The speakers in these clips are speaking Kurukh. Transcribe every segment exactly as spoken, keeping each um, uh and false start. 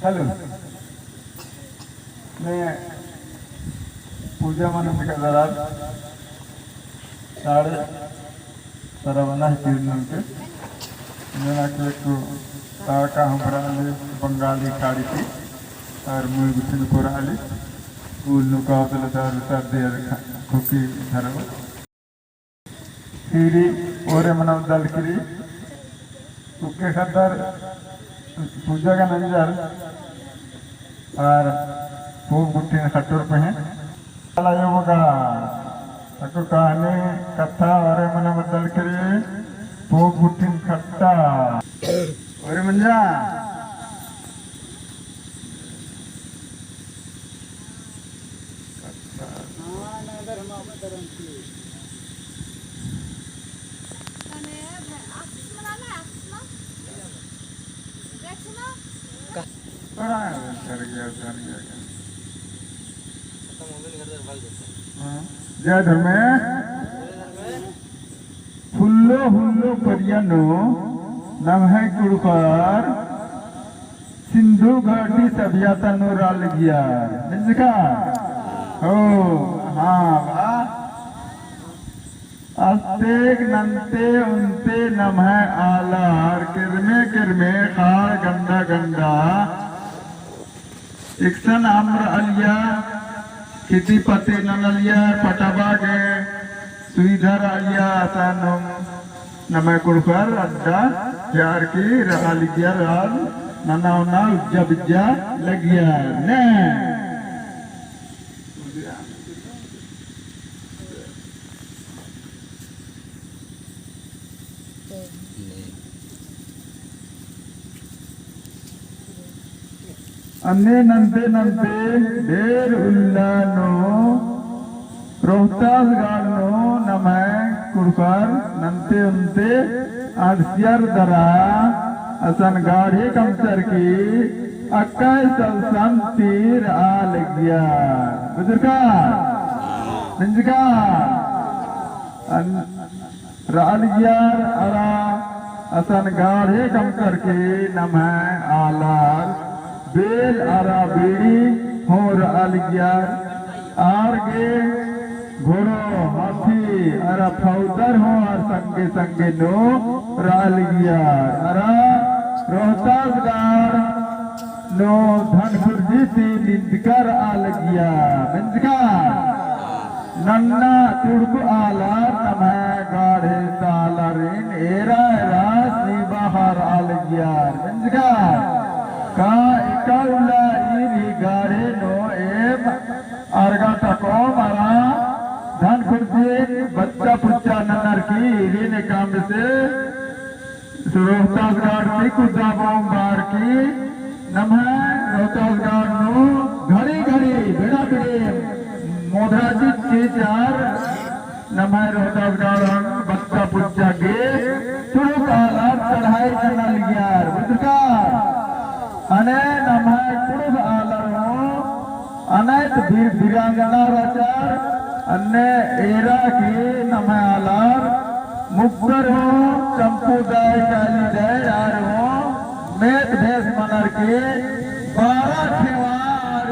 हेलो, मैं पूजा मनन का दरार साढ़े तरह बना है तीन नंबर के। मैं ना के को ताका हम बराली बंगाली काड़ी की और मुई गुथिन कोराली। स्कूल नु का होतल दर सर्दी और खोकी धरवा। फिरी ओरे मना दल किरी उके खद्दर पूजा का नंजर और पूग बुट्टिन खट्टर पे हैं। चला यो बगा अको कहानी कत्था ओरे मना दल किरी पूग बुट्टिन खट्टा ओरे मंजा। हाँ। जय धर्मेश। हुल्लो हुल्लो परिया नू नम्है कुँड़ुख़र सिंधु घाटी सभ्यता नू रआ लगियर। मेंजका? हो, हाँ, बा। अस्तेक नन्ते उन्ते नम्है आलर केरमे केरमे ख़ाड़ गंडा गंडा एकसन अम्र आलिया, खेती पाती ननालिया, पटाबा गे सुविधा रआलिया, असन नम्है कुँड़ुख़र अड्डा जारकी रआ लगियर, नना ओना उज्जा बिज्जा लगियर ने। अन्ने नन्ते नन्ते ढेर उल्ला नू रोहतासगढ़ नू नम्है कुँड़ुख़र नन्ते उन्ते अंड़सियर दरा असन गाढ़े कमचर की अक्कय सलसन ती रआ लगियर। बुझुरका? मेंजका? अन-, रआ लगियर अरा असन गाढ़े कमचर की नम्है आलर बेल अरा बीड़ी हूँ रआ लगियर। आर गे घोड़ो, हाथी अरा फौदर हूँ आर संगे संगे नू रआ लगियर। अरा रोहतासगढ़ नू धनखुर्जी ती निंदका रआ लगियर। मेंजका? नन्ना तुड़कु आलर नम्है गाढ़े ता आलरिन एरा एरा सीबा हर आलगियर। मेंजका? का एका उल्ला ईर ही गाढ़े नू एम अरगा टकोम अरा धनखुर्जी बच्चा पुच्चा ननर की ईरिन एकाम से रोहतासगढ़ ती कुद्दा बओम बअर की नम्है रोहतासगढ़ नू घड़ी घड़ी बेड़ा बेड़े मोधरा चिच्ची चार नम्है रोहतासगढ़ बच्चा पुच्चा गे तुड़ुक आलर चढ़ाई नना लगियर। बुझुरका? अने नम्है कुँड़ुख़ आलर हूँ अनैत वीर वीरांगना रहचर, अन्ने एरा की नम्है आलर मुक्कर हूँ चम्पू दाय काली दाय आर हूँ मेत भेस मनर की बारा खेवा आर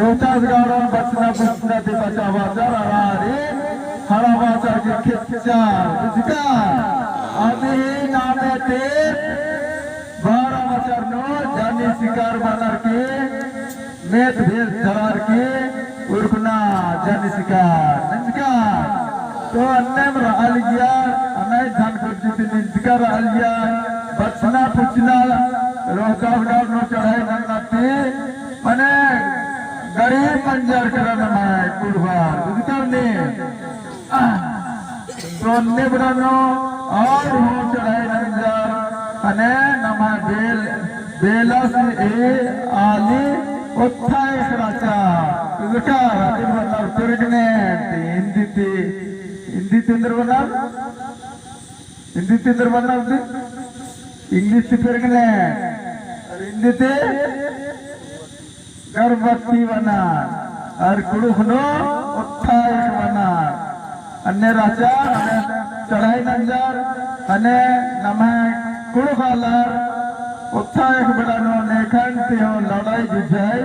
रोहतासगढ़ बचना बुचना ती बचाबाचर अरा आर हराबाचर की खेच्चर। बुझुरका? अदी नामे ती बारा बचर नू जानी शिकार मनर की मेत भेस धरर की उरखना जानी शिकार। मेंजका? तो अन्नेम रआ लगियर, अनैत धनखुर्जी ती निंदका रआ लगियर, बचना पुचना रोहतासगढ़ नू चढ़ाई नन्ना ती, मने गरीब मंजर केरा नम्है कुँड़ुख़र। बुझुरका नी? तो अन्ने बेड़ा नू और हूँ चढ़ाई नंजर, अने नम्है बेल, बेलस ए आली ओत्था एक राजा। इजका राजन बन्नर तेरगने हिंदी ती, हिंदी ती एन्देर बन्नर? हिंदी ती एन्देर बन्नर ती? English ती तेरगने। और हिंदी ती? गर्भवती बना, अरा कुँड़ुख़ नू ओत्था एक बना। अन्ने राजा, अन्ने चढ़ाई नंजर, अन्ने नम्है कुँड़ुख़ आलर, ओत्था एक बेड़ा नू नेखन ती हूँ लड़ाई जुझाई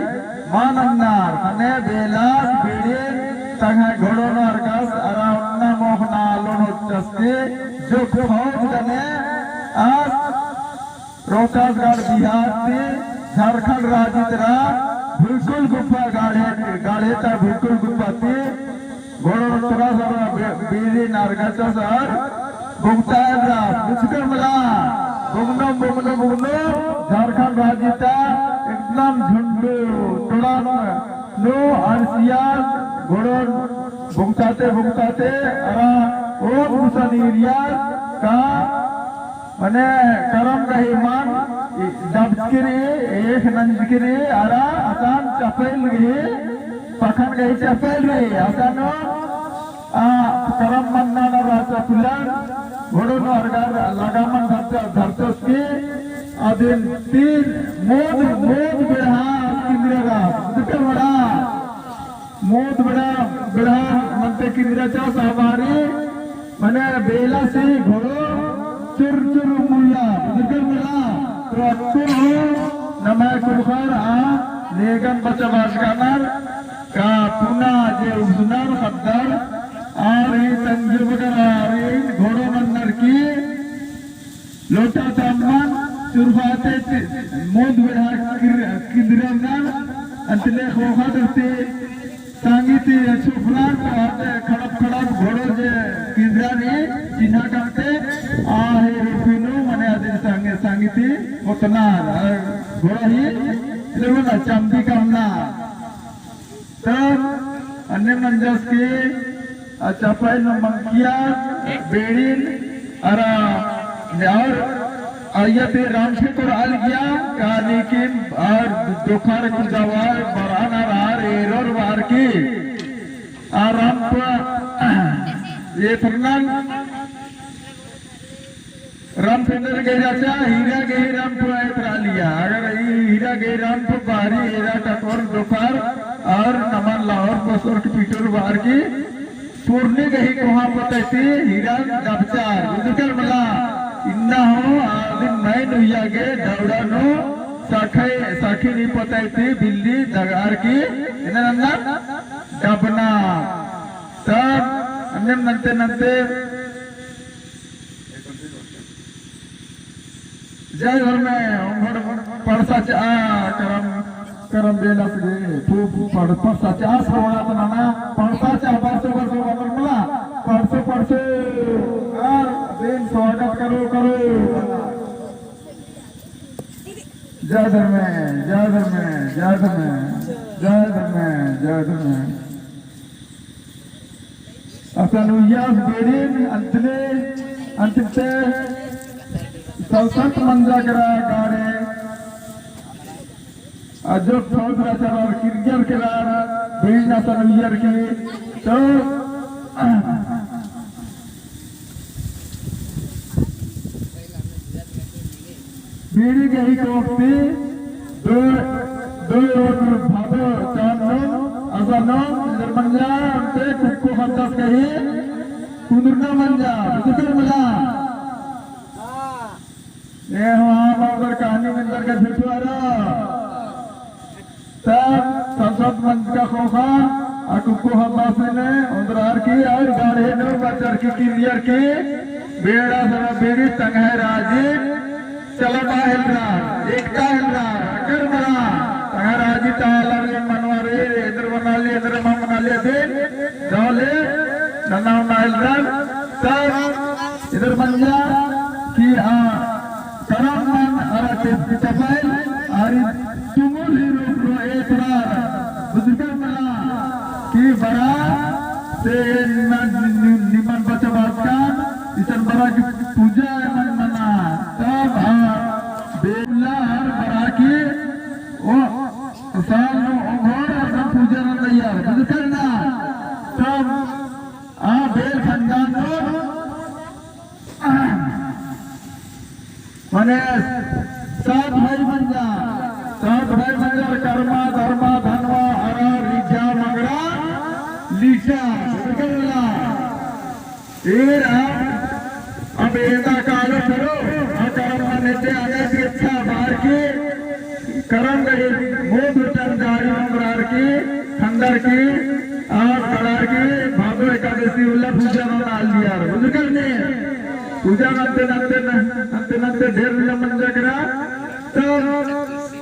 मल नन्नर, ख़ने बेलास बीड़िन तंग्है घोड़ो नू अरगस अरा ओन्ना मोख़ना आलो नू चस्की जो फौज गने आस रोहतासगढ़ बिहार ती झारखंड राजी तरा भुइकुल गुफा गाड़े, गाड़े ता भुइकुल गुफा ती घोड़ो तरा सरा बे-, बीड़ी नरगचस अर बुगतायल रअस, बुझकर मला, बुगनो, बुगनो, बुगनो, झारखंड राजी ता एकदम झुंडू, टोड़न नू अरसिया घोड़ो बुगताते, बुगताते, अरा ओन गुसन ईरिया का मने करम गही मल दबचकी रई, एख़ नंजकी रई, अरा असन चपइल गही पखन गही चपइल रई, असन आ, करम मन्ना नना चपइलन, घोड़ो नू अरगर लगामन धरचस की, अदिन तीन मोद, मोद बेड़ा किंद्रा रअस, बुझकर मला। मोद बेड़ा, बेड़ा मन्ते किंद्रा चस हमारी, मने बेलासी घोड़ो चुर चुर मुल्ला, बुझकर मला। तो अक्कुन हूँ नम्है कुँड़ुख़र आ नेगन बचाबअर कानर का पुना जे उबसनर ख़द्दर आर ई तंग्है बगर आर ई घोड़ो नन्नर की लोटा ता अम्मन चुरफाते ती मोद बेड़ा किर-, किंद्रा ननर, अन्ती ले ख़ोख़ा दरती संगी ती छुपनर तो आते खड़प खड़प घोड़ो जे किंद्रा रई चिन्हा कमते आ हे रूपी नू मने अदिन संगी, संगी ती ओतनर, अ, घोड़ो ही लेवना चम्बी कमना। तब अन्ने मंजस की आ चपइल नू मंकिया, बेड़िन, अरा, अरा अइय्या ती राम ठाकुर आलगिया, का लेकिन अरा दोखर कुजावार बरअनर आर एरोर बअर की, आ राम प-, ये फरनान राम पेंदर गही रहचा, हीरा गही राम प एथरा लिया। अगर ई हीरा गही राम प बाहरी एरा टकोर दोखर और नमन लाहौर पसोर की पिटोर बअर की पूर्णी गही कोहा पतई ती हीरा दबचर। बुझकर मला, इन्ना हूँ आदिन नैन उइया गे दौड़ा नू सखई, सखी नी पतई ती बिल्ली दगार की इन्ना नन्ना दबना। तब अन्नेम नन्ते नन्ते जय धर्मे, ओंगोड़ पड़सा चा, करम, करम बेलस गे, पू-, पड़-, पड़सा चा, सोड़ा तना ना, पड़सा चा, बरसो, बरसो, बरसो, मला, पड़सो, पड़सो, आर दिन स्वागत करो, करो। जय धर्मे, जय धर्मे, जय धर्मे, जय धर्मे, जय धर्मे। असन उइय्यास बेड़िन अंतले, अंतले सलसत मंजा केरा गाड़े, अजो फौज रहचर किर्जर केरा, बेड़िन असन उइयर की, तो बीड़ी गही कोकती दो, दो रोज भादो चान नू, असा नू, इधर मंजा, अंते कुक्को खद्दस गही, कुंदुरना मंजा, बुझकर मला। ए हो, हाँ, बाबर कहानी मंजर का झुठवारा। तब संसद मंजका ख़ोख़ा, आ कुक्को हब्बासे ने, ओन्द्रर की, और गाड़े नू बचर की, किंदियर की, बेड़ा सरा बेड़ी तंग्है राजी, चलबआ हेलरा, एकता हेलरा, अकर मरा, तंग्है राजी ता आलर मनवारी, एन्देर मनाली, एन्देर मा मनाली अदिन, दव ले, नना उन्ना हेलरा, तब, इधर मंजा, की, आ, करम मन अरा चे-, चपाइल आर तुंगुल ही रूप नू एथरा बुजुर्गन मला की बरा से न-, नि-, निमन बचाबअर कान इसन बरा की पूजा एमन नना तब आ बेला हर बरा की ओ साल नू ओंगोर असन पूजा नना यार बुजुर्गन ना तब आ बेल खंडान नू मने सात भाई मंजा, सात भाई मंजा, करमा, धर्मा, धनवा, अरा, रिझा, मंगरा, लीटा, बुजुर्गन मला। ईर अब, अब एदा कालो करो, आ करम मने ते आने की इच्छा बार करम गही मुँह दुटन गाड़ी उमरार की, खंडर की, आस खड़ार की, भादो एकादशी उल्ला पूजा नना आलियर। बुझुरकर ने? पूजा नन्ते नन्ते न-, नन्ते नन्ते ढेर उल्ला मंजा केरा। तब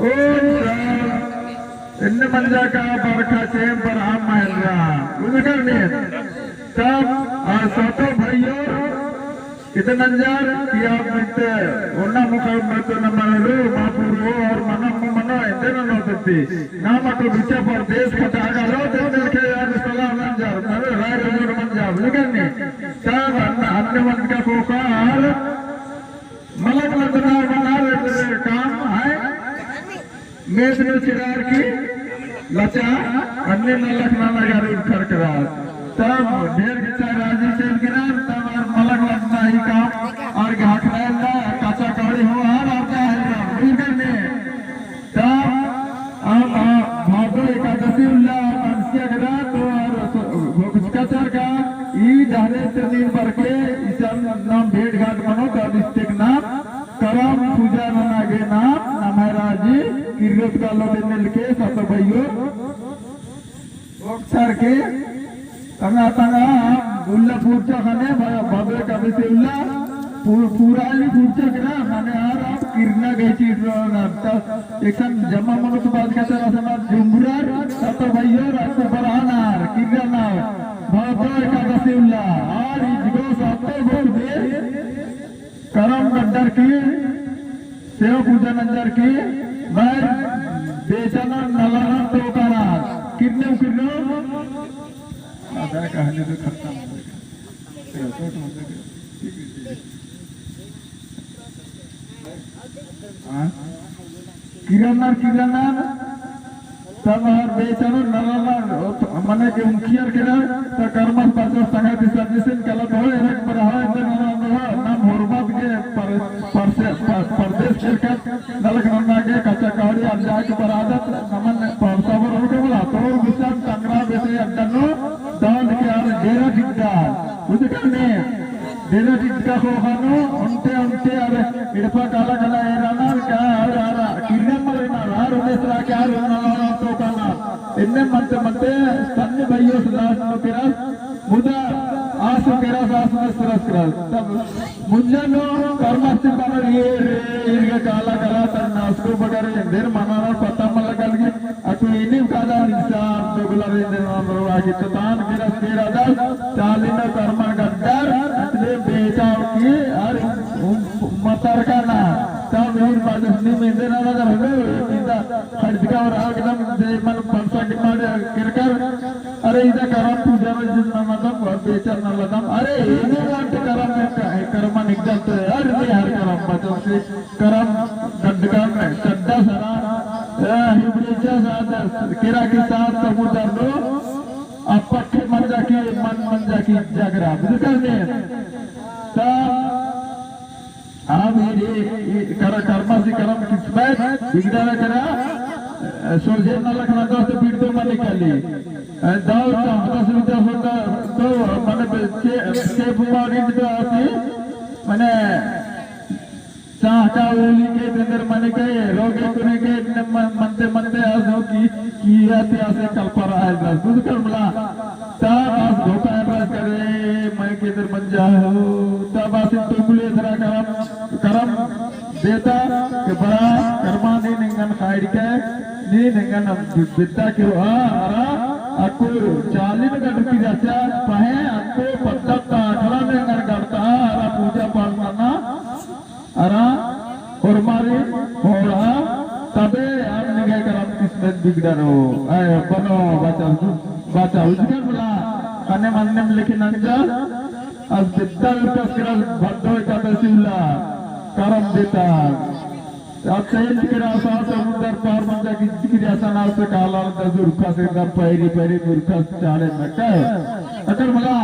ओ सा-, एन्ने मंजा का बरखा चेम पर आम महलरा। बुझुरकर ने? तब आ सातो भइयो इते नंजर कि आप मिलते ओन्ना मुखा मत न मनो, मापुरो और मनो मनो एन्देर ननो तत्ती। ना मतो बिचा परदेस खटा गालो, ते मिलके यार सलाह नंजर, मरे राय रजोर मंजा, बुझुरकर ने? तब अन्ने, अन्ने मंजका कोका आर मलक लदना बनार काम है। मेद नू चिरार की लचा अन्ने नलख नना गा उरखर केरा। तब ढेर गिचा राजी चल गिरा, तब आर मलक लदना ही काम आर गा हखना एल्ला, कच्चा कौड़ी हो आर, आर का है गा, बुझुरकर ने। तब हम, आ, भादो एकादशी उल्ला मनसिया केरा, तो आर घोकचका चर का ई डहरे से नीन बरके इसन नाम भेंट घाट मनो, तब इस्तेक नाम करम पूजा नना गे नाम नम्है राजी किर्रत कालो दे मिलके सत भइयो ओक्सर के तंगा तंगा हम उल्ला पूर्चा खने भ-, भव्य कवि से उल्ला पू-, पूरा ली पूर्चा केरा खने आर आप किरना गई चीज रहना। त एकसन जमा मनो तो बात कहते रहा सना जुमरार सत भइयो रात को बरहानार किरना भव्य एकादशी उल्ला आर इजगो सत गोर दे करम गड्डर की, सेवा पूजा नंजर की, मैं बेचना नलना तो करा। किरने किरने? आधा कहानी तो खत्म हो गया। हाँ? किरनर, किरनर, तब आर बेचनर नलनर, मने के उंखियर केरर, त करमस बरचस तंग्है ती सर्जिसिन कलत हो, एरक बरहा, एन्देर नना रहा, नाम होरमत गे पर-, परसे-, पर-, परदेस केरकत, नलख नन्ना गे कच्चा कौड़ी अड्डा के बरादत, नमन परसा बर होके बोला, तोर बिचार तंगरा बेटे अड्डा नू, दान के आर डेरा टिड्डा, बुझकर ने? डेरा टिटका ख़ोख़ा नू ओन्टे ओन्टे आर एड़पा काला काला एरानर का आर आर किर्रम मलरनर आर उन्नेस रा के आर उन्ना ला तो काना। एन्ने मनते मनते सन्नी भइयोस लास्ट नू केरस मुदा आस केरस आस में सरस केरस। तब मुंजा नू करमस ती बरर ये रे इरगे काला काला तन्नास को बगर एन्देर मनानर पता मल लगल की अक्कु इन्निम कादा इंसान दोगला रेंदे नंदो आगे तो दान केरस केरा दस चाली में कर्मन गड्डर अतले बेचाव की अर मतरका ना तब ईर बाजस नीम एन्देर नंदर हलो इदा खड़का और एकदम दे मन परसा के मारे केरकर अरे इदा करम पूजा में जिन नंदम और बेचर नंदम अरे एने वांट करम में कर्मन एकदम तो अरे हर करम बचन से करम गड्डकन चड्डा सरा, अ, हिबड़ीचा साथ, केरा के साथ समुद्र लो, अपक्ष मंजा की, मन मंजा की जागरा, बुझकर ने? ता, हम ये, ये, ये कर-, कर्मा से करम किस्मत, बिगड़ा ना करा, अ, सोझे ना लखना दस तो बीड़ तो मन निकाली। अ, दाव चाहता सुविधा होता, तो मन बे-, चे-, चे बुमारी तो आती, मने, चाहका उली के तेंदर मने के रोगे कुने के न-, म-, मनते मनते आसो की, की आते आसे कल्परा है बस। बुझकर मला, तब आस धोखा है बस करे, मैं के दर मंजा हो, तब आस तुमले धरा करम, करम देता के बड़ा कर्मा नी निंगन खाइड़ के, नी निंगन बिद्दा के आ, अरा, अक्कु चाली में गड्डकी जाचा, पहे अक्कु पत्ता ताकड़ा में निंगन गड़ता, अरा पूजा पाठ मना, अरा होरमारी होड़ा तबे आम निंग्है करम किस्मत बिगड़रो। आय बनो बाचा, बाचा उजगर मला, कने मन्नेम लेकिन अंजा, अस बिद्दा उरकस केरा भद्दो एकादशी उल्ला, करम देता। अब तेल केरा सा समुद्र पार मंजा की जिकिर असन आस काला दस उरकस एकदम पैरी पैरी उरकस चाड़े नका। अकर मला,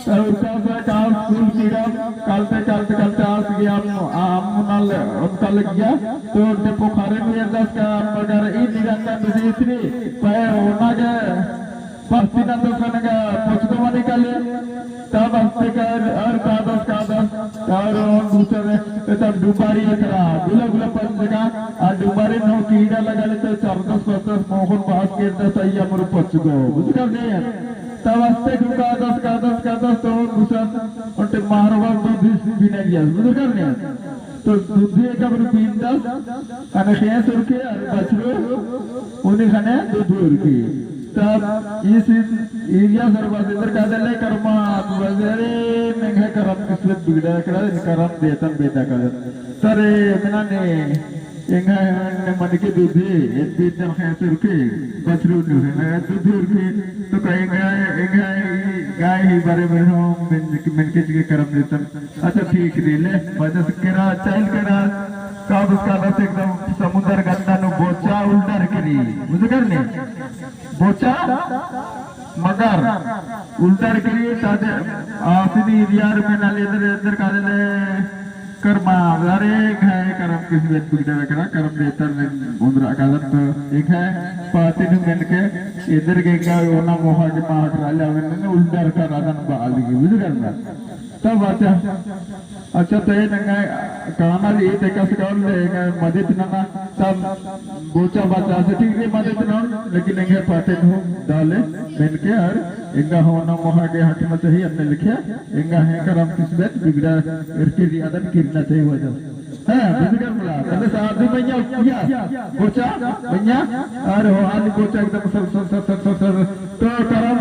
उरकस काल स्कूल किरम, कालते, कालते, कालते आस गया, हम, हम नल, उनका लग गया, तो उनके पोखरे में ये दस का, मगर ई निरंतर बिजली इतनी, पर ओना के, पस्ती ना तो खाने का, पोछ तो मनी का ले, तब अस्ते का, और कादस, कादस, और ओन दूसरे, तब डुबारी एकरा, गुला, गुला पंच का, और डुबारी नौ की, लगा ले तो चार दस पाँच दस मोख़न बास केरदस तो अइय्या मुरु पच्चगो। बुझकर ने? तब आस्ते गुका दस का दस का दस तो गुसन ओन्टे मारवा तो दिस बिना गया। बुझकर ने? तो दुधी एका मुरु बीनदस, अने ख़ेस उरखी, अरे बछरू, उनी ख़ने दुधी उरखी। तब इस इरिया सरबस एन्देर कादले करमा, बस अरे, एंग्है करम किस्मत बिगड़ा केरा, करम देतन बेदा कादन। तरे, मेना ने, एंग्है ने मनके दुधी, एन बीनदन ख़ेस उरखी, बछरू नू है, दुधी उरखी, तो कहे एंग्है, एंग्है, ई गाय ही बारे में हम, मेन, मेनके चिके करम देतन। अच्छा, ठीक रई ले, बजस केरा, चाइल केरा, का बस कादस एकदम समुंदर गंडा नू बोचा उल्डर केरी, बुझकर ने? बोचा मगर उल्डर केरी, ताजे आसिनी इरियार में नाले एन्देर, एन्देर कादले करमा, अरे एंग्है करम किस्मत बिगड़ा केरा, करम देतन ओन्द्रा कादन तो एंग्है पाती नू मेनके एन्देर गे एंगा ओना मोख़ा गे माख़ रआ ले अवन ने उल्डर केरा अदन बआ लगी, बुझकर ना? तब अच्छा, अच्छा, तो एन एंगा काना ले, एकासे काल ले, एंगा मदत नना, तब बोचा बाचा से ठीक रई मदत नना, लेकिन एंग्है पाते नू डाले, मेनके और एंगा होना मोख़ा गे हटना चाहिए, अन्ने लिखे, एंग्है करम किस्मत बिगड़ा एरके रई अदन किरना चाहिए वजह। हाँ, बुझकर मला, तले साधु मैया किया, बोचा, मैया, और हो आली बोचा एकदम सर, सर, सर, तो करम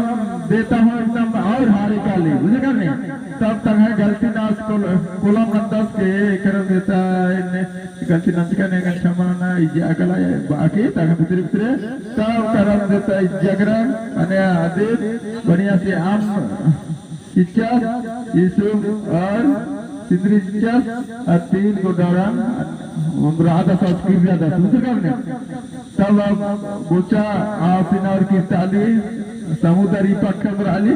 देता हूँ एकदम और हारे काली, बुझकर ने? तब तंग्है गलती नास कोल-, कोलम नंदस के करम देता इन्ने गलती नंदका ने एंगन क्षमा ना इज्जा कला बाकी तंग्है भितरे भितरे तब करम देता इज्जा करा अने आदित बढ़िया से आम चिच्चस, ईसु और सिंदरी चिच्चस, और तीन गो डोरन, ओन्द्रा आदस और किर्रा आदस, बुझकर ने? तब अब बोचा आसिन और किर्ताली, समुंदर ई पक्ष में रअली,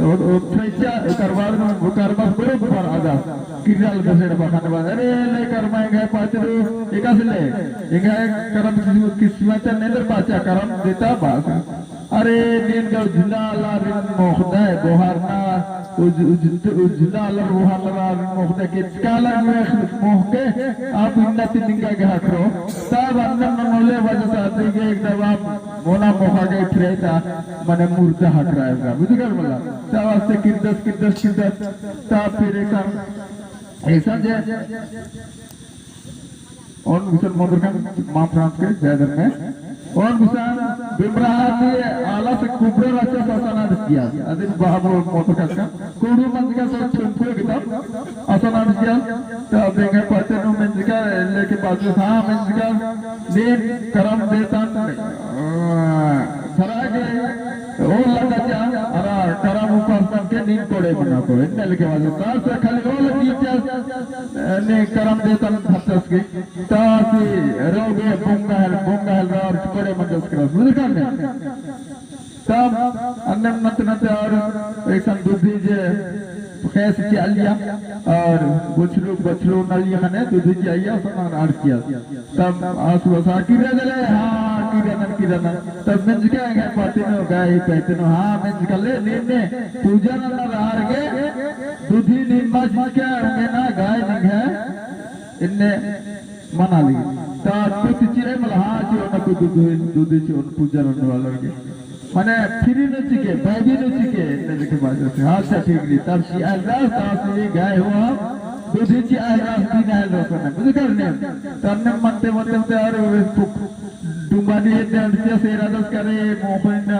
और, और थैचा, ओकर बाद में, ओकर बाद बरोबर आदस, किर्रा आल बसेर बखान बाद, अरे, ले करमा एंग्है पाचरू, एकासे ले, एंग्है करम किस्मत, किस्मत नेदर बाचा, करम देता बास। अरे, नीन गा उजला आलारिन मोख़दय, बोहारना, उज-, उज-, उजला आलर बोहारना मोख़दय, केचका आलर मोख़-, मोख़के, आप इन्ना ती निंगा गे हखरो। तब अन्ने ननोले वजह से आदि गे एकदम आप मोना मोख़ा गे फिराई ता, मने मुर्दा हखरा एवरा। बुझकर मला? तब आस्ते किर्दस, किर्दस, किर्दस, तब फिर एकसन, एकसन जे ओन गुसन मोदरकन माफ रात के जय धर्मेश। ओन गुसन बिमराहा ती आला से कुबरा राचा सासन आदस किया। अदिन बाबू मोदरकन का कुड़ू मंजका तो चुंपू किताब आसन आदस किया। तो अब देंगे पढ़ते नु मंजका लेके बाजू हाँ मंजका दिन करम देता धरा के ओल लगा जा, अरा करम उपास ननके नीन कोड़े मना को, इन्ने लेके वाजो। तार से खाली ओल कीचस, ने करम देतन भत्तस की। तासी रोगे बोंगा हेल, बोंगा हेल रार कोड़े मंजस करस। बुझकर ने? तब अन्ने नत नत और एकसन दुधी जे ख़ेस चिआ लिया और बछरू, बछरू नलिया ख़ने दुधी चिआ लिया, समान आड़ किया। तब आस बसा किर्रा दले, हाँ, किर्रा नन, किर्रा नन। तब मेंजका एंग्है पातिनो, गाय पातिनो, हाँ, मेंजका ले, नीन ने पूजा नना रअर गे, दुधी नीन मा चिचका, एंगे ना गाय निंग्है, इन्ने मना लगी। तब कुछ चिए मला, हाँ, चिओन कुछ दुधी, दुधी चिओन पूजा नना रअर गे। मने free नू चिके, बाबी नू चिके, इन्ने लेके बाजस। अच्छा, ठीक रई। तब चिआ हेलरस, तब सी गाय होआ, दुधी चिआ हेलरस, बीना हेलरस ने। बुझकर ने? तन्ने मनते, मनते, मनते, और फुक, डुम्बानी हेद्दे अंड़चिया सेरा दस करे, मोखन ना,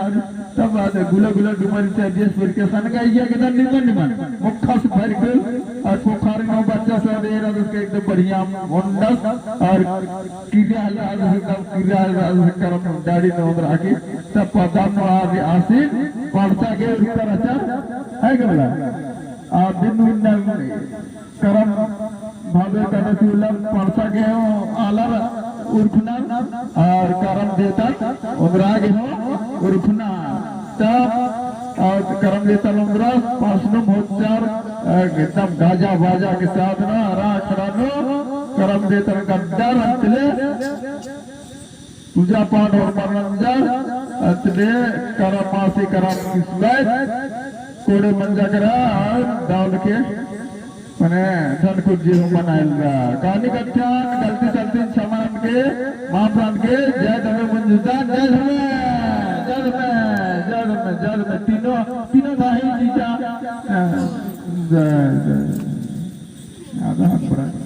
तब बाद गुला, गुला डुम्बानी चाबियस भर के सन गाय गया के तन निमन, निमन। मुखस भर के, और फुखार नू बच्चा सा दे रहा दस के एकदम बढ़िया मोंडस, और किर्रा हेलरस, एकदम किर्रा हेलरस, करम डाड़ी नू ओन्द्रा की, तब पद्दा नू आर आसी, पड़सा गे उरखा रहचा, है के मला? आ दिन उन्ना करम भावे कने ती उल्ला पड़सा गे आलर उरखना, और करम देता ओन्द्रा गे हूँ उरखना। तब, और करम देता ओन्द्रा, पास नू मोच्चर, एकदम गाजा बाजा के साथ ना, हरा अखड़ा नू, करम देता गड्डा रंतले, पूजा पाठ होरमर नंजर, अतने करम आसी करम किस्मत, कोड़े मंजा केरा, और दव लेके, मने, धन कुर्जी हूँ मना हेलरा। कहानी कत्थन, गलती सलती क्षमा माँ प्राण के जय धर्मे मंजुता, जय धर्मे, जय धर्मे, जय धर्मे, जय धर्मे। तीनों, तीनों धाही जीजा। जय, जय, जय। आधा हम प्राण।